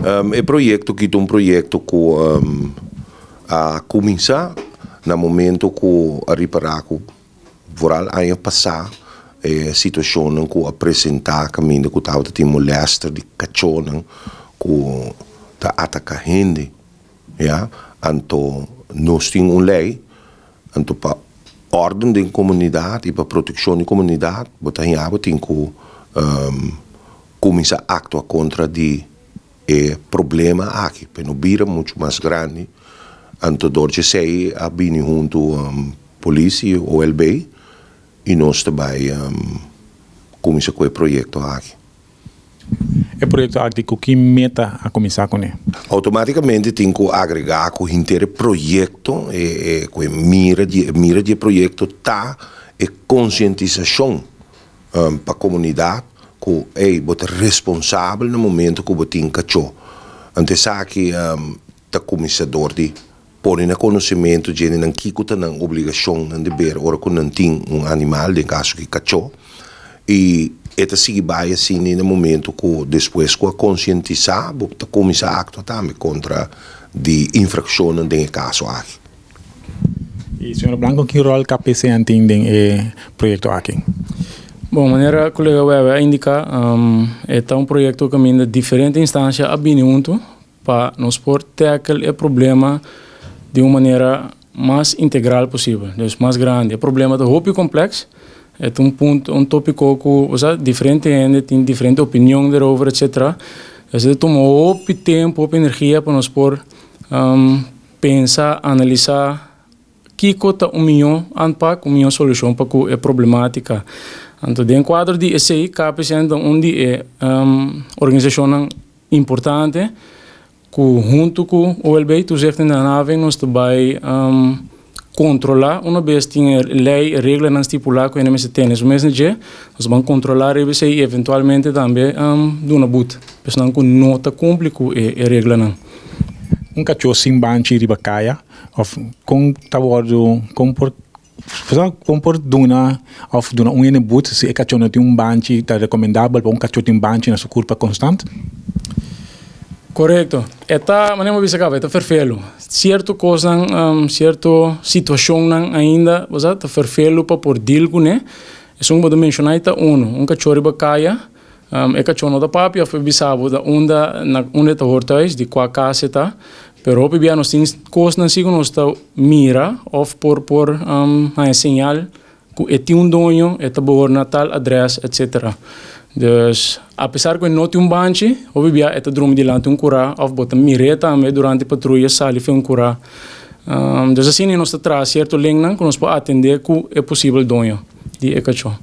E proyekto aki ta un proyekto ku a kuminsá na momento ku a ripará ku vooral aña pasá e situashonnan ku a presentá kaminda ku tabata tin molèster di kachónan ku ta ataká hende, ya. Anto nos tin un lei anto pa órden den komunidat i pa protekshon di komunidat bo ta haña bo tin ku Kuminsá aktua kontra di e problema aki pa e no bira muchu mas grandi. Anto dor dje esei a bini huntu polis i OLB i nos ta bai kuminsá ku e proyekto aki. E proyekto aki ku ki meta a kuminsá kuné? Outomátikamente tin ku agregá ku henter e proyekto ku e mira di e mira di e proyekto ta e konsientisashon pa komunidat ku ey bo ta responsabel na momento ku bo tin kachó. Anto esaki ta kuminsá dor di pone na konosementu djende nan kiko ta nan obligashon, nan deber ora ku nan tin un animal, den kaso aki kachó. I e ta sigui bai asina na momento ku despues ku a konsientisá bo ta kuminsá aktua tambe kontra di infrakshonnan den e kaso aki. Y señor Blanco, ki rol KPCN tin den e proyecto aki? Bon, manera colega Weber a indica, e ta un proyecto caminda diferente instancia a bini hunto pa nos por tackle e problema di un manera mas integral posibel, dus mas grandi. E problema ta hopi complex, e ta un punto, un topico cu, osea, diferente hende tin diferente opinion derover, etcetera. Dus e ta tuma hopi tempo, hopi energia pa nos por Pensa, analisá kiko ta un mihó aanpak, un mihó solushon pa ku e problemátika. Anto den kuadro di esei KPCN ta un di e organisashonnan importante ku huntu ku OLB, Toezicht in de Handhaving, nos ta bai kontrolá una bes tin e lei, e reglanan stipulá ku hende mester tene su mes na dje, nos ta ban kontrolá riba esei i eventualmente tambe duna but pa esnan ku no ta kumpli ku e reglanan. Un kachó sin banchi riba kaya òf kon ta wòrdu kon por kon por duna òf duna un hende but si e kachó no tin un banchi ta rekomendabel pa un kachó tin banchi na su kurpa konstant? Korekto. E ta manera mi a bisa kaba e ta ferfelu. Sierto kosnan sierto situashonnan ainda bo sa ta ferfelu pa por deal kuné. Esun ku bo ta menshoná ei ta unu. Un kachó riba kaya E kachó no ta papia of e bisa bo ta unda na unda e ta hor thuis, di kua kas e ta. Pero hopi bia nos tin kosnan si ku nos ta mira of por por haña señal ku e tin un doño, e ta bohor na tal adres, etcetera. Dus apesar ku e no tin un banchi, hopi bia e ta drumi dilanti un kurá of bo ta mir'é tambe durante patruya sali fen un kurá. Dus asina nos ta traha sierto linknan ku nos por atendé ku e posibel doño di e kachó.